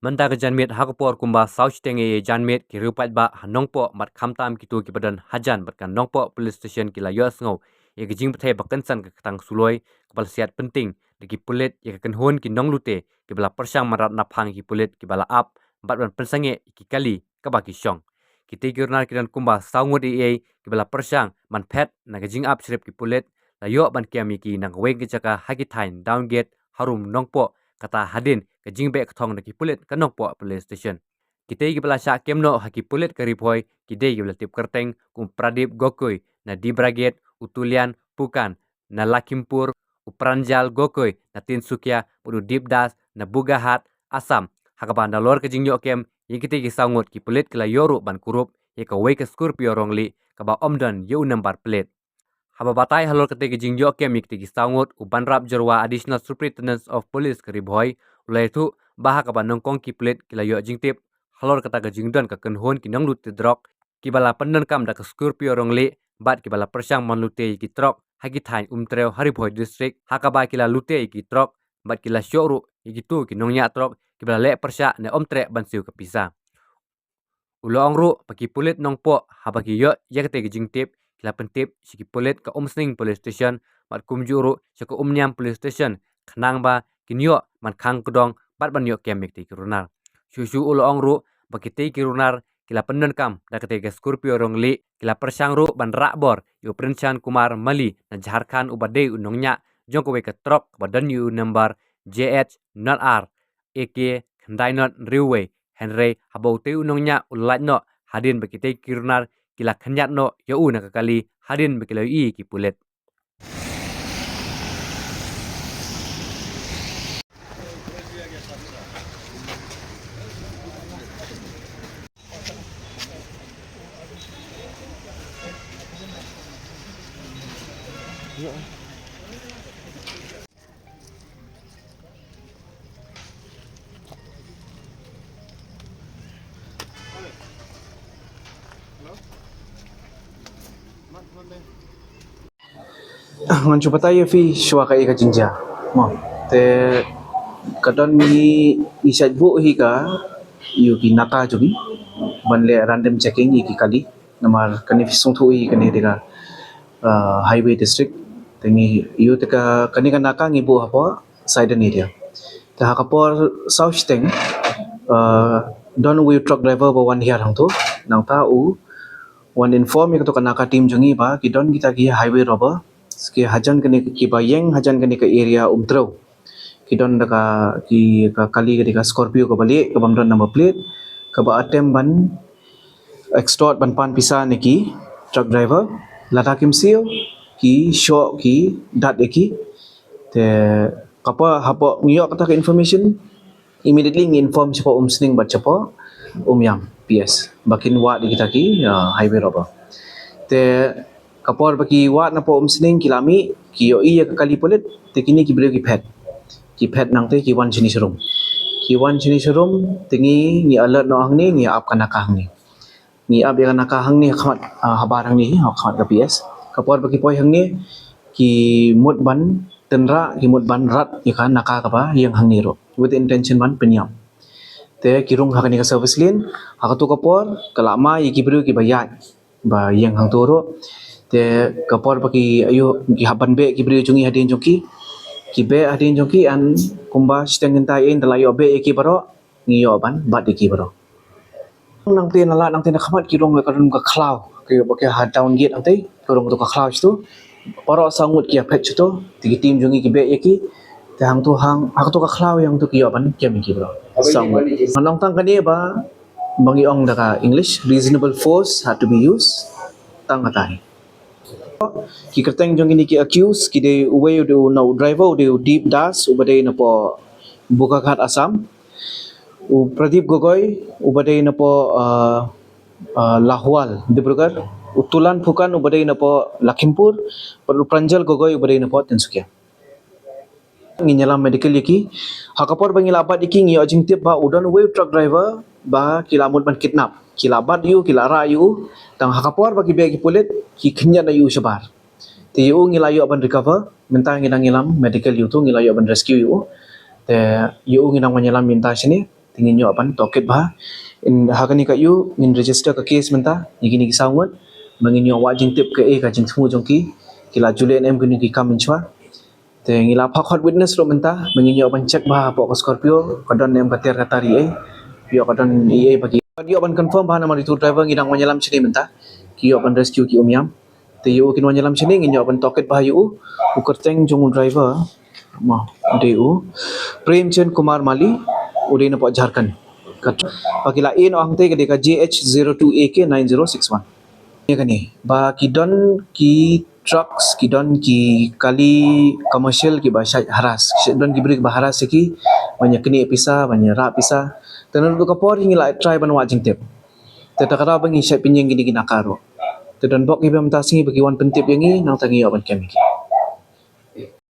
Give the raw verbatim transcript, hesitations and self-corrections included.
Mynta ka janmiet ha ka por kumba saw shiteng ïa janmiet ki riew paidbah ha Nongpoh bad khamtam kito kiba don hajan bad ka Nongpoh Police Station ki la ïohsngew ïa ka jingpyrthei ba kynsan ka ktang suloi kaba la siat pynting da ki pulit ïa ka kynhun ki nonglute kiba la pyrshang ban rat naphang ïa ki pulit kiba la ap bad ban pynsangeh ïa ki kali kaba ki shong. Kitei ki runar ki don kumba saw ngut eiei kiba la pyrshang ban phet na ka jingap shrip ki pulit, la ïoh ban kem ïa ki na kawei ka jaka ha ki thaiñ Downgate harum Nongpoh, kata hadien ka jingbeh kthong da ki pulit ka Nongpoh Police Station. Kitei kiba la shah kem noh ha ki pulit ka Ri Bhoi ki dei kiba la tip kyrteng kum u Pradip Gokoi na Dibra Gate, u Tulian Phukan na Lakhimpur, u Pranjal Gokoi na Tinsukia bad u Dip Das na Bogharhat, Assam. Ha kaba nalor ka jingïoh kem ïa kitei ki saw ngut, ki pulit ki la ïoh ruh ban kurup ïa kawei ka Scorpio rong lieh kaba ym don ïa u number plate. Haba batai halor katei ka jingïoh kem ïa kitei ki saw ngut, u Banrap Jyrwa, Additional Superintendent of Police ka Ri Bhoi, u la ïathuh ba ha kaba nyngkong ki pulit ki la ïoh jingtip halor kata ka jingdon ka kynhun ki nonglute drok kiba la pyndonkam da ka Scorpio rong lieh bad kiba la pyrshang ban lute ïa ki trok ha ki thaiñ Umtrew ha Ri Bhoi District, ha kaba ki la lute ïa ki trok bad ki la shoh ruh ïa kito ki nongñiah trok kiba la leh pyrshah ne ym treh ban siew ka pisa. U la ong ruh ba ki pulit Nongpoh haba ki ïoh ïa katei ka jingtip ki la pyntip sha ki pulit ka Umsning Police Station bad kumjuh ruh sha ka Umniam Police Station khnang ba kin ïoh ban khang kdong bad ban ïoh kem ïa kitei ki runar. Shuh shuh u la ong ruh ba kitei ki runar ki la pyndonkam da katei ka Scorpio rong lieh, ki la pyrshang ruh ban rah bor ïa u Princhan Kumar Mali na Jharkhand uba dei u nongñiah jong kawei ka trok kaba don ïa u number J H not R A K khyndai not hynriewwei, hynrei haba utei u nongñiah u la lait noh hadien ba kitei ki runar ki la khynñiat noh ïa u na ka kali hadien ba ki la ïohi ki pulit. Ngan shu batai ïa phi shuwa kaei ka jingjia. Mo, te ka don ngi, ngi shait buh hi ka ïa ki naka jong ngi ban leh random checking ïa ki kali. Namar kane phi sngewthuh hi kane dei ka, uh, highway district. Te ngi ïa te ka, kane ka naka ngi buh hapoh Saiden area. Te ha ka por saw shiteng, uh, don uwei u truck driver ba wan hiar hangto, nangta u wan inform ïa kato ka naka team jong ngi ba ki don kita ki highway robber, ki hajan kane, kiba ïeng hajan kane ka area Umtrew. Ki don da ka, ki, ka kali ka dei ka Scorpio kaba lieh, kaba ym don number plate, kaba attempt ban extort, ban pan pisa na ki truck driver. Lada kim siew, ki shoh, ki dat ïa ki. Te ka por haba ngi ïoh kata ka information, immediately ngi inform shapoh Umsning bad shapoh Umiam P S ba kin wad ïa kita ki, uh, highway robber. Te ka por ba ki wad napoh Umsning ki la mih, ki ïohi ïa ka kali pulit, te kine ki briew ki phet. Ki phet nangta ki wan shane sharum. Ki wan shane sharum, te ngi, ngi alert noh hangne, ngi ap ka naka hangne. Ngi ap ïa ka naka hangne ha khmat, ah, habar hangne, ha khmat ka P S. Ka por ba ki poi hangne, ki mut ban tynrah, ki mut ban rat ïa ka naka kaba ïeng hangne ruh, with the intention ban pynïap. Te ki rung ha kane ka service lane, ha kato ka por ka la mai ïa ki briew kiba ïaid ba ïeng hangto ruh. Te ka por ba ki, ayu, ki hap ban beh ki briew jong ngi hadien jong ki, ki beh hadien jong ki, and kumba shiteng kynta ïa, ynda la ïoh beh ïa ki baroh, ngi ïoh ban bat ïa ki baroh. Nangta na lad, nangta na khmat ki rung ka, ka rung ka khlaw, ka ïoh ba ki ha Downgate nangta, ka rung ka khlaw shito. Baroh saw ngut ki ïa phet shito, te ki team jong ngi ki beh ïa ki. Te hangto, hang, hangto ka khlaw ïa hangto ki ïoh ban kem ïa ki baroh. Saw ngut. Ngan ong tang kane ba, ba ngi ong da ka English, reasonable force had to be used. Tang kata hi. Ki kyrteng jong kine ki accused ki dei uwei u dei u, na u driver u dei u Deep Das uba dei napoh Bogharhat, Assam. U Pradip Gogoi uba dei napoh, uh, uh, Lahual, Dibrugarh. U Tulan Phukan uba dei napoh Lakhimpur. Bad u Pranjal Gogoi uba dei napoh Tinsukia. Ngin ïalam medical ïa ki. Ha ka por ba ngi la bat ïa ki ngi ïoh jingtip ba u don uwei u truck driver ba ki la mut ban kidnap. Ki la bat ïa u, ki la rah ïa u. Tang ha ka por ba ki beh ki pulit, ki khynñiat noh ïa u shabar. Te ïa u ngi la ïoh ban recover, mynta ngi dang ïalam medical ïa u, te ngi la ïoh ban rescue ïa u. Te ïa u ngi dang wan ïalam mynta shane. Te ngin ïoh ban tohkit bha. Ha kane ka ïew ngin register ka case mynta ïa kine ki saw ngut, ba ngin ïoh wad jingtip kaei ka jingthmu jong ki, ki la ju leh ne em kine ki kam mynshuwa. Te ngi la phah court witness ruh mynta, ba ngin ïoh ban check bha hapoh ka Scorpio ka don ne em ka tiar ka tar eiei. Ïoh ka don eiei ba ki ïoh ban confirm bha, namar ïa utu u driver ngi dang wan ïalam shane mynta. Ki ïoh ban rescue ki um ïam. Te ïa u kin wan ïalam shane ngin ïoh ban tohkit bha ïa u. U kyrteng jong u driver ma u dei u Premchand Kumar Mali, u dei na pdeng Jharkhand. Ka ba ki la ïeh noh hangtei ka dei ka J H zero two A K nine zero six one. Ïa kane ba ki don ki trucks, ki don ki kali commercial kiba shait harass, don ki briew ba harass ïa ki ban ïa knieh pisa, ban ïa rah pisa. Te naduh ka por ngi la try ban wad jingtip. Te ta ka daw ba ngi shait pynïeng kine ki naka ruh. Te don bok kiba mynta sngi ba ki wan pyntip ïa ngi, nangta ngi ïoh ban kem ïa ki.